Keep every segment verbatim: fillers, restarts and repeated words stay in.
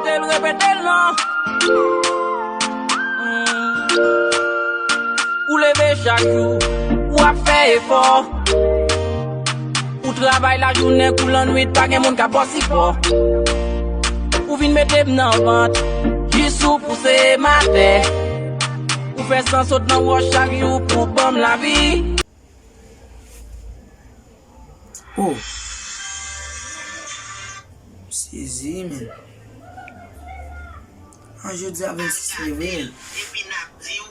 Te l repete l non. Hmm. Ou leve chak jou, w ap fè efò. Ou travay lajounen kou lannwit, pa gen moun k ap ba w sipò. Ou vin mete m nan vant, jis ou pouse m atè. Ou fè san sot nan wòch chak jou pou ban m lavi. Oh. M sezi, men. An jodi a vennsis fevriye, men.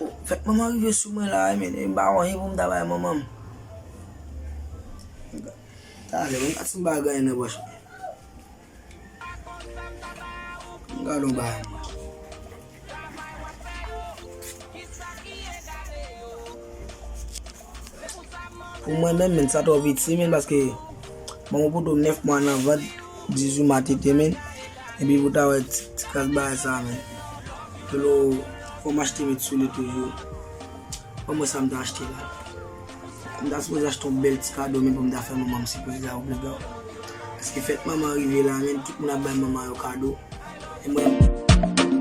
Oh, fèt manman rive sou mwen la, men. E m pa wè anyen pou m ta bay manman m. Talè, m pa t si m pa gen anyen nan pòch mwen. Gade yon bagay, mwen. Pou mwen menm, men, sa twò piti, men, paske manman poto nèf mwa nan vant, dizuit mwa tete, men. Epi pou ta wè ti, ti kras bagay sa, men. Dlo, fò m achte met sou li toujou. Ban mwen sa m ta achte la. M ta sipoze achte yon bèl ti kado, men pou m ta fè manman m sipriz la, oblidè. Paske fèt manman rive la, men tout moun ap bay manman yo kado. E mwen.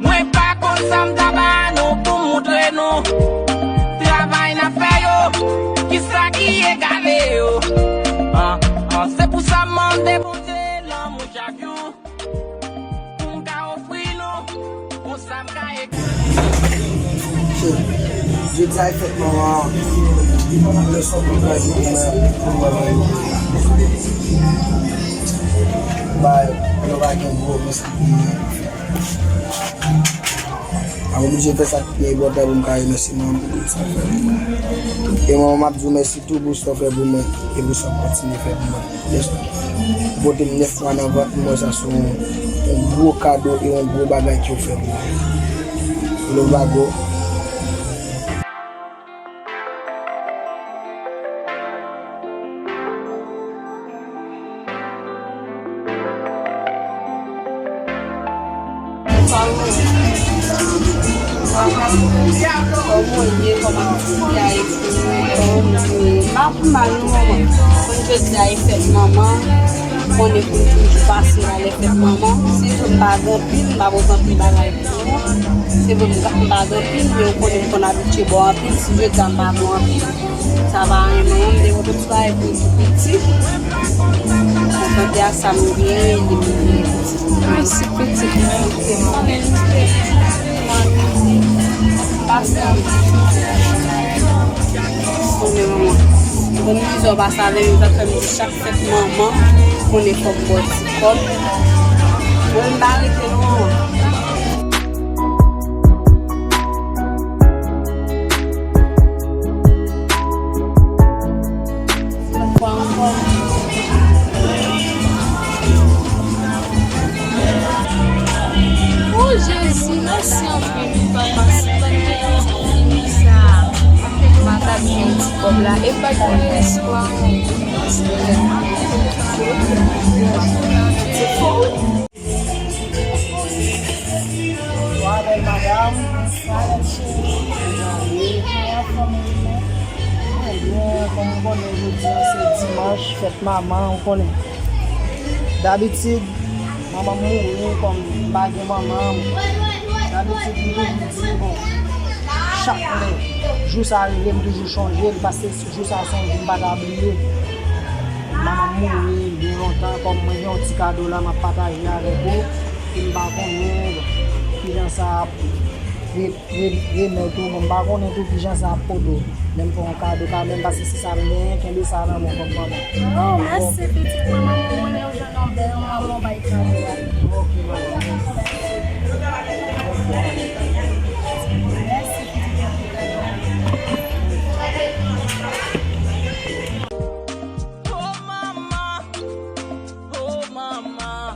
Mwen pa konn sa m ta ba nou pou m moutre nou. Travay n ap fè yo, kisa ki egale yo? Ah, ah, se pou sa m mande Bondye lanmou chak jou. Pou m ka ofri nou, pou sa m ka ekri. Jodi a e fèt manman an. Leson pou granmoun mwen, pou mwen menm. Bay, nou pa gen gwo, men sa ki pi enpòtan. M oblije fè sa ki pi enpòtan pou m ka remèsye manman m pou tout sa l fè pou mwen. E manman, m ap di w mèsi tou pou sa w fè pou mwen, e pou sa w kontinye fè pou mwen. Pote m nèf mwa nan vant mwen, sa se yon, yon gwo kado e yon gwo bagay ke w fè pou mwen. Love, Bago. Kòman w ye? Kòman w ye? Kòman w ye? M pa pi mal non, manman. Konn jodi a e fèt manman, konnen pou m toujou pase la lè fèt manman. Si m pa gen anpil, m pa pote anpil bagay pou ou. Se vre m pa gen anpil, men ou konnen m konn abitye ba w anpil. Si jodi a m pa ba w anpil, sa pa anyen non, m te konn tout bagay pou ou piti. Kontante a sa m gen, li m gen. Mèsi pitit mwen. Pase. Konnen manman. Bon, mizè w pase avè m, sa fè m di chak fèt manman, konnen fòk ba w ti kòb. Mwen m pa rete non, manman. Lòt fwa ankò. O Jezi, mèsi anpil wi papa, si pa t gen ti fini sa, m pa t ap gen ti kòb la, e m pa t gen espwa non. Bonswa bèl madanm. Bonswa bèl cheri. Kòman fanmi nou? Trè byen, kòm ou konnen jodi a se dimanch, fèt manman, ou konnen. Dabitid, manman m mouri, kòm m pa gen manman, dabitid m toujou di, bon, chak lè jou sa rive, m toujou chonje l, paske jou sa se yon jou m pa ka bliye. Manman m mouri byen lontan, kòm mwen gen yon ti kado la, m ap pataje avèk ou, e m pa konnen kijan sa ap re-, re-, remèt ou, bon, m pa konnen tou kijan sa ap pote w. Men m fè w yon kado kanmenm, paske se sa m genyen, kenbe sa nan men w kòm manman. Oh, mèsi pitit mwen, manman, mwen konnen w jwenn yon bèl manman, w bay kado a. Ok, manman. Mèsi. Oh, manman. Oh, manman.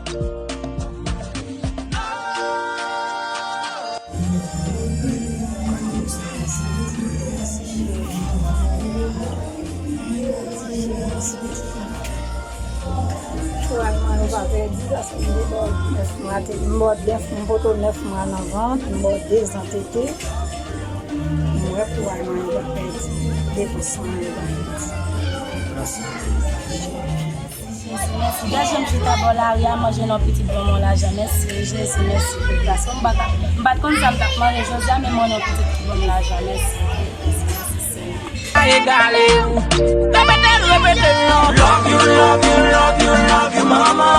Kouraj mwen yo pa pèdi, paske m te ba w nèf mwa, te, m ba w nèf, m poto nèf mwa nan vant, m ba w dezan tete. M wè kouraj mwen yo pa pèdi, defans mwen yo pa pèdi. Mèsi. Mèsi, mèsi. Gad jan m chita bò lari a, manje nan pitit ban mwen lajan. Mèsi, Jezi, mèsi pou gras ou. M pa ka, m pa t konn sa m t ap manje jodi a, men mwen nan pitit ki ban m lajan. Mèsi. Mèsi, Senyè. Egare ou. Repete l, repete l non. Love you, love you, love you, love you, mama.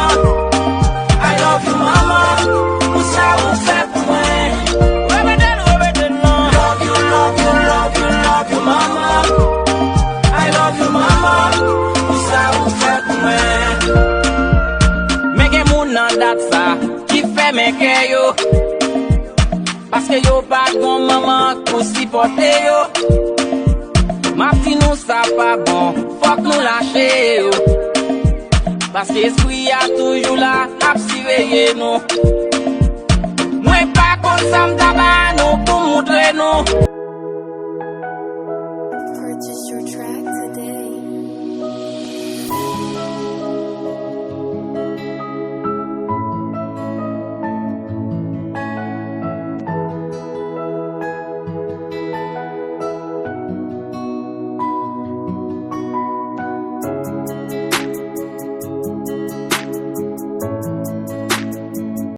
I love you, mama. Pou sa ou fè pou mwen. Repete l, repete l non. Love you, love you, love you, love you, mama. I love you, mama. Pou sa ou fè pou mwen. Men gen moun nan dat sa ki fèmen kè yo. Paske yo pa gon manman pou sipòte yo. M ap di nou sa pa bon, fòk nou lache yo. Paske espri a toujou la, ap siveye nou. Mwen pa konn sa m ta ba nou pou moutre nou.